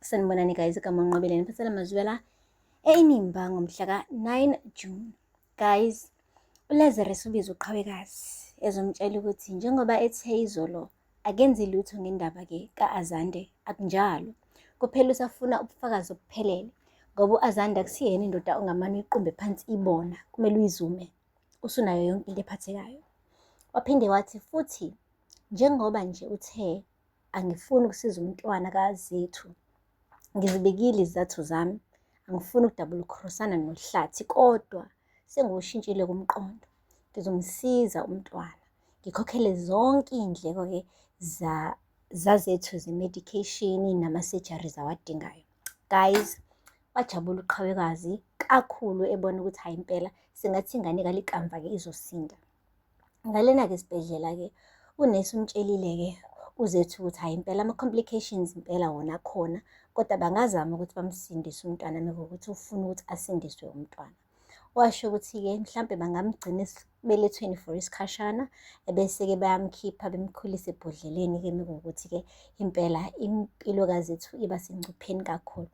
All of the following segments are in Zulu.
Sanibonani guys, igama uNqobile niphathela amazwela e-Inimba ngomhla ka-9 June. Guys, uLazarus ubiza uQhawekazi ezomtshela ukuthi njengoba ethe izolo akenzi lutho ngendaba-ke ka-Azande, akunjalo. Kuphela usafuna ubufakazi obuphelele ngoba u-Azande akusiyena indoda ongamane uyiqumbe phansi ibona, kumele uyizume usunayo yonke into ephathekayo. Waphinde wathi futhi njengoba nje uthe angifuni ukusiza umntwana kaZethu. Ngizibekile izizathu zami, angifuni ukudabula ukhrosana noHlathi kodwa sengiwushintshile kumqondo. Ngizomsiza umntwana, ngikhokhele zonke iy'ndleko-ke zaZethu ze-medication nama-surgeries awadingayo. Guys, wajabula uQhawekazi kakhulu ebona ukuthi hhayi impela sengathi ingane kaLikamva-ke izosinda. Ngalena-ke esibhedlela-ke unesi umtshelile-ke uZethu ukuthi hhayi impela ama-complications impela wona akhona, kodwa bangazama ukuthi bamsindise umntwana mekuwukuthi ufuna ukuthi asindiswe umntwana. Washo ukuthi-ke mhlampe bangamgcina esibelethweni for isikhashana, ebese-ke bayamkhipha bemkhulise ebhodleleni-ke mekuwukuthi-ke impela impilo kaZethu iba sengcupheni kakhulu.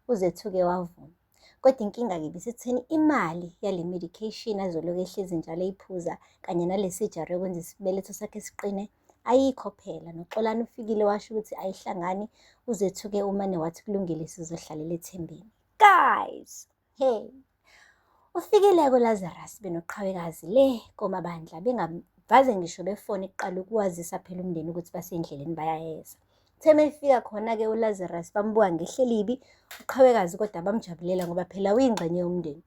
UZethu-ke wavuma. Kodwa inkinga-ke ibisekutheni imali yale medication azoloku ehlezi njalo eyiphuza kanye nale surgery yokwenza isibeletho sakhe siqine ayikho phela. NoXolani ufikile washo ukuthi ayihlangani, uZethu-ke umane wathi kulungile sizohlalela ethembeni. Guys, hey. Ufikile-ke uLazarus benoQhawekazi le koMabandla bengavaze ngisho befone kuqala ukuwazisa phela umndeni ukuthi basendleleni bayayeza. Uthe mefika khona-ke uLazarus bambuka ngehlo elibi uQhawekazi kodwa bamjabulela ngoba phela uyingxenye yomndeni.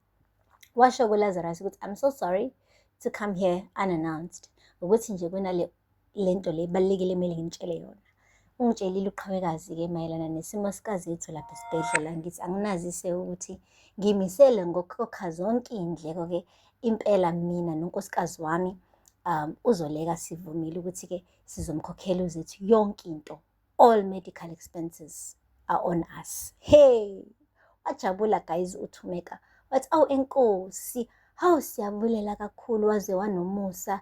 Washo kuLazarus ukuthi I'm so sorry to come here unannounced. Ukuthi nje kunale lento le ibalulekile kumele ngimtshele yona. Ungitshelile uQhawekazi-ke mayelana nesimo sikaZethu lapha esibhedlela ngithi anginazise ukuthi ngimisele ngokukhokha zonke iy'ndleko-ke impela mina nonkosikazi wami uZoleka sivumile ukuthi-ke sizomkhokhela uZethu yonke into all medical expenses are on us. Hey, wajabula guys uThumeka wathi awu enkosi hawu siyabulela kakhulu waze wanomusa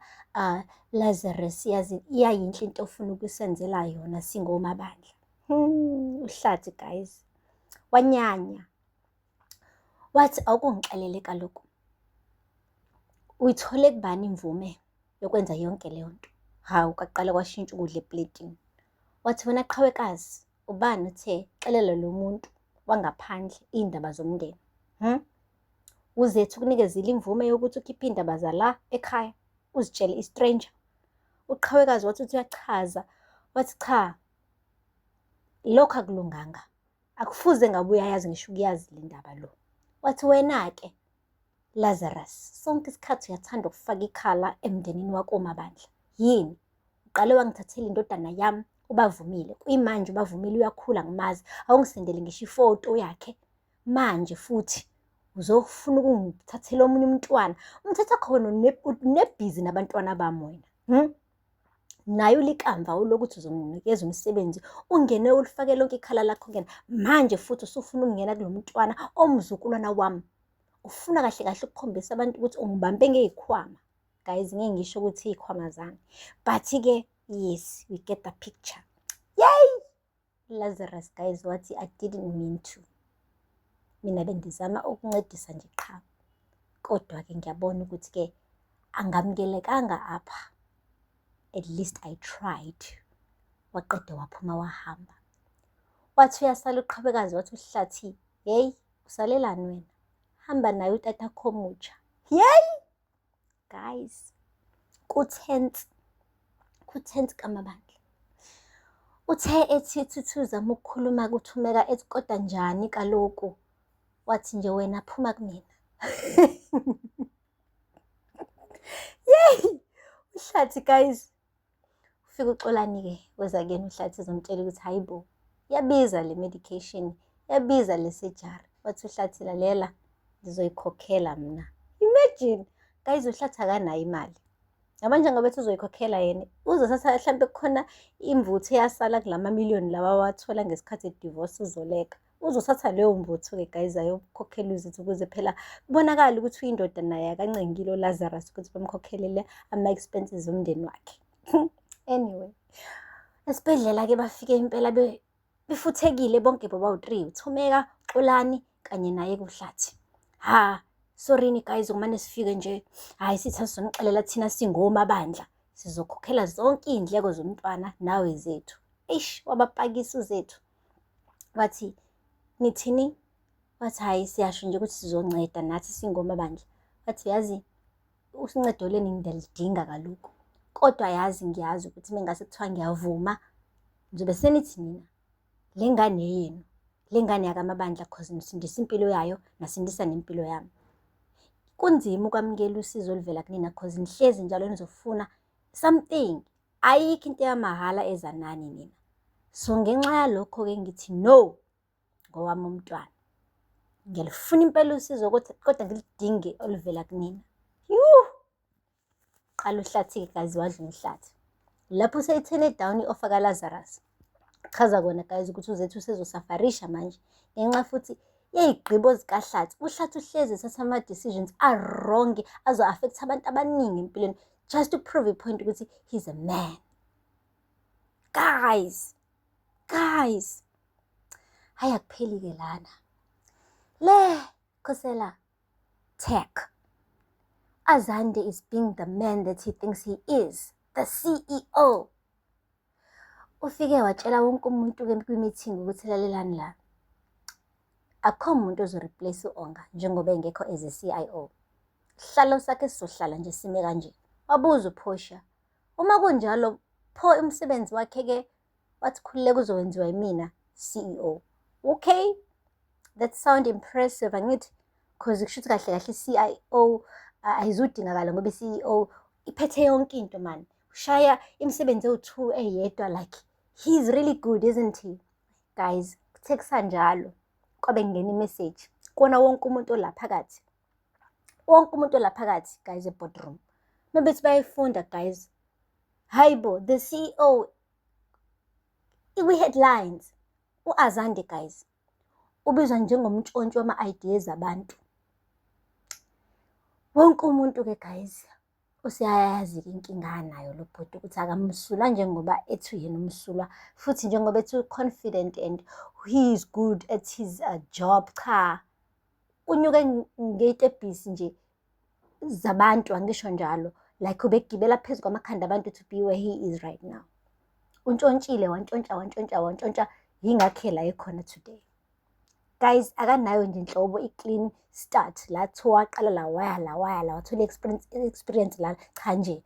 Lazarus yazi iyayinhle into ofuna ukusenzela yona singomabandla. Uhlathi guys wanyanya wathi awukungixelele kaloku uyithole kubani imvume yokwenza yonke leyo nto. Hawu kwaqala kwashintsha ukudla epletini. Wathi wena qhawekazi ubani uthe xelela lo muntu wangaphandle iy'ndaba zomndeni? UZethu ukunikezile imvume yokuthi ukhiphe iy'ndaba zala ekhaya uzitshele i-stranger. Uqhawekazi wathi uthi uyachaza wathi cha lokho akulunganga akufuze ngabe uyayazi ngisho ukuyazi le ndaba lo. Wathi wena-ke Lazarus, sonke isikhathi uyathanda ukufaka ikhala emndenini wakoMabandla. Yini? Uqale wangithathela indodana yami ubavumile. Kuyimanje ubavumile uyakhula ngimazi. Awungisendele ngisho ifoto yakhe. Manje futhi uzofuna ukungithathela omunye umntwana. Umthatha khona unebhizi nabantwana bami wena. Naye ulikamva ulokuthi uzomnikeza umsebenzi ungene ulifake lonke ikhala lakho kuyena. Manje futhi usufuna ukungena kulo mntwana omzukulwana wami. Ufuna kahle kahle ukukhombisa abantu ukuthi ungibambe ngey'khwama. Guys, ngeke ngisho ukuthi iy'khwama zami. But-ke, yes, we get the picture. Yay! Lazarus guys wathi I didn't mean to. Mina bendizama ukuncedisa nje qha. Kodwa-ke ngiyabona ukuthi-ke angamukelekanga apha. At least I tried. Waqeda waphuma wahamba. Wathi uyasala uQhawekazi wathi uHlathi, hey, usalelani wena? Hamba naye utatakho omutsha. Yey! Guys, ku-tense. Ku-tense kaMabandla. Uthe ethi thuthi uzama ukukhuluma kuThumeka ethi kodwa njani kaloku? Wathi nje wena phuma kumina. Yey! Uhlathi guys. Ufika uXolani-ke weza kuyena uHlathi ezomtshela ukuthi hhayi bo, iyabiza le medication, iyabiza le surgery. Wathi uHlathi lalela, ngizoyikhokhela mina. Imagine, guys uHlathi akanayo imali. Yabo njengoba ethi uzoyikhokhela yena, uzothatha hlampe kukhona imvuthu eyasala kulama miliyoni lawa awathola ngesikhathi edivorce uZoleka. Uzothatha leyo mvuthu-ke guys ayokhokhela uZethu ukuze phela kubonakale ukuthi uyindoda naye akancengile uLazarus ukuthi bamkhokhelele ama-expenses omndeni wakhe. Anyway, esibhedlela-ke bafike impela Befuthekile bonke bobawu-three, uThumeka, uXolani kanye naye kuHlathi. Ha, sorry-ni guys ukumane sifike nje. Hhayi sithi asizonixelela thina singomabandla. Sizokhokhela zonke iy'ndleko zomntwana nawe Zethu. Eish, wabapakisa uZethu. Wathi, nithini? Wathi, hhayi siyasho nje ukuthi sizonceda nathi singomabandla. Wathi, yazi usincedo leni ngiyalidinga kaloku. Kodwa yazi ngiyazi ukuthi mengase kuthiwa ngiyavuma ngizobe senithi nina le ngane yenu, le ngane yakaMabandla cause nisindisa impilo yayo nasindisa nempilo yami. Kunzima ukwamukela usizo oluvela kunina cause nihlezi njalo nizofuna something. Ayikho into yamahhala eza nani nina. So ngenxa yalokho-ke ngithi no ngowami umntwana. Ngiyalufuna impela usizo kodwa ngiludinge oluvela kunina. Yuh! Qala uHlathi-ke guys, wadla umhlathi. Lapho useyithene down i-offer kaLazarus. Chaza kona guys ukuthi uZethu usezosafarisha manje ngenxa futhi yey'gqibo zikaHlathi. UHlathi uhlezi ethatha ama-decisions a-wrong azo-affect abantu abaningi empilweni just to prove a point ukuthi he's a man. Guys, guys, hhayi akupheli-ke lana. Le Khosela Tech. Azande is being the man that he thinks he is, the CEO. Ufike watshela wonke umuntu kwi-meeting ukuthi lalelani la. Akukho muntu ozo-replace u-Onga njengoba engekho as a CIO. Sihlalo sakhe sizohlala nje sime kanje. Wabuza uPortia, uma kunjalo pho umsebenzi wakhe-ke? Wathi khululeka uzowenziwa yimina CEO. Okay, that sound impressive angithi? Cause kusho ukuthi kahle kahle i-CIO ayizudingakala ngoba i-CEO iphethe yonke into man. Ushaya imisebenzi ewu-two eyedwa, like he's really good, isn't he? Guys, kuthe kusanjalo kwabe kungena i-message kona wonke umuntu ola phakathi. Wonke umuntu ola phakathi guys e-boardroom. Mabethi bayayifunda guys. Hayibo, the CEO ikwi-headlines. U-Azande guys ubizwa njengomntshontsho wama-ideas abantu. Wonke umuntu-ke guys useyayazi-ke inkinga anayo lo bhuti ukuthi akamsulwa njengoba ethi yena umsulwa, futhi njengoba ethi confident and he is good at his job. Cha, unyuke ngey'tebhisi nje zabantu, angisho njalo, like ubegibela phezu kwamakhanda abantu to be where he is right now. Untshontshile, wantshontsha, wantshontsha, wantshontsha, yingakho la ekhona today. Guys, akanayo nje nhlobo i-clean start la kuthiwa waqala la waya la waya la wathola i-experience la. Cha nje,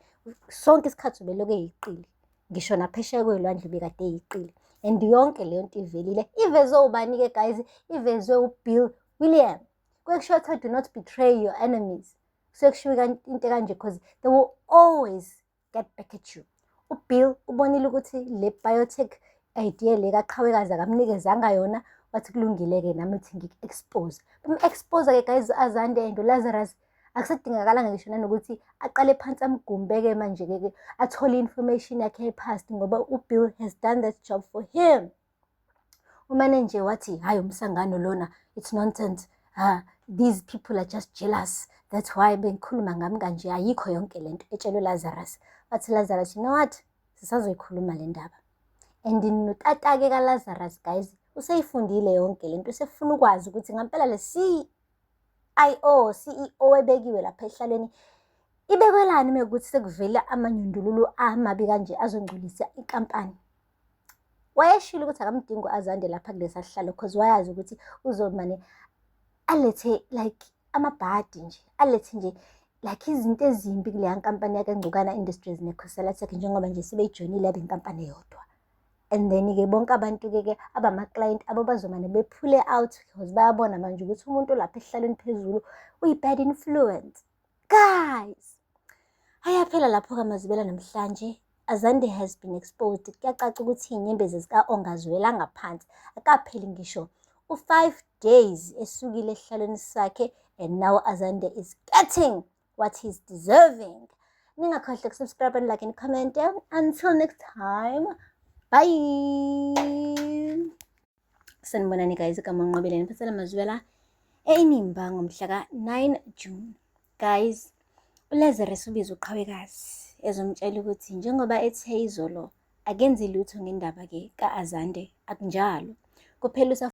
sonke isikhathi ubelokhu eyiqili. Ngisho naphesheya kwey'lwandle ubekade eyiqili. And yonke leyo nto ivelile. Ivezwe ubani-ke guys? Ivezwe uBill William. Kuye kushiwo kuthiwa do not betray your enemies. Kusuke kushiwo into kanje because they will always get back at you. UBill ubonile ukuthi le biotech idea le kaQhawekazi akamnikezanga yona, wathi kulungile-ke nami ukuthi ngiku-expose. Bam-expose-ke guys Azande and uLazarus. Akusadingakalanga ngisho nanokuthi aqale phansi amgumbe-ke manje-ke athole i-information yakhe e-past ngoba uBill has done that job for him. Umane nje wathi hhayi umsangano lona, it's nonsense. These people are just jealous. That's why bengikhuluma ngami kanje, ayikho yonke lento etshelwe Lazarus. Wathi Lazarus, you know what? Sisazoyikhuluma le ndaba. And notata-ke kaLazarus guys, useyifundile yonke lento, usefuna ukwazi ukuthi ngampela le CIO, CEO ebekiwe lapha ehlalweni ibekwelani mekuthi sekuvela amanyundululu amabi kanje azongcolisa inkampani. Wayeshilo ukuthi akamdingi u-Azande lapha kulesa sihlalo cause wayazi ukuthi uzomane alethe like amabhadi nje, alethe nje like izinto ezimbi kuleya nkampani yakhe Ngcukana Industries neKhosela Tech njengoba nje sebeyijoyinile yabe inkampani eyodwa. And then-ke bonke abantu-ke ke abama-client abo bazomane bephule out because bayabona manje ukuthi umuntu olapha esihlalweni phezulu uyi-bad influence. Guys, ayaphela lapho-ke amazibela namhlanje. Azande has been exposed. Kuyacaca ukuthi iy'nyembezi zika-Onga aziwelanga phansi. Akapheli ngisho u-5 days esukile esihlalweni sakhe and now Azande is getting what he's deserving. Ningakhohlwa uku-subscribe and like and comment. Until next time, bye. Sanibonani guys, igama uNqobile niphathela amazwela eInimba ngomhla ka-9 June. Guys, uLazarus ubiza uQhawekazi ezomtshela ukuthi njengoba ethe izolo Akenzi lutho ngendaba-ke ka-Azande, akunjalo. Kuphela.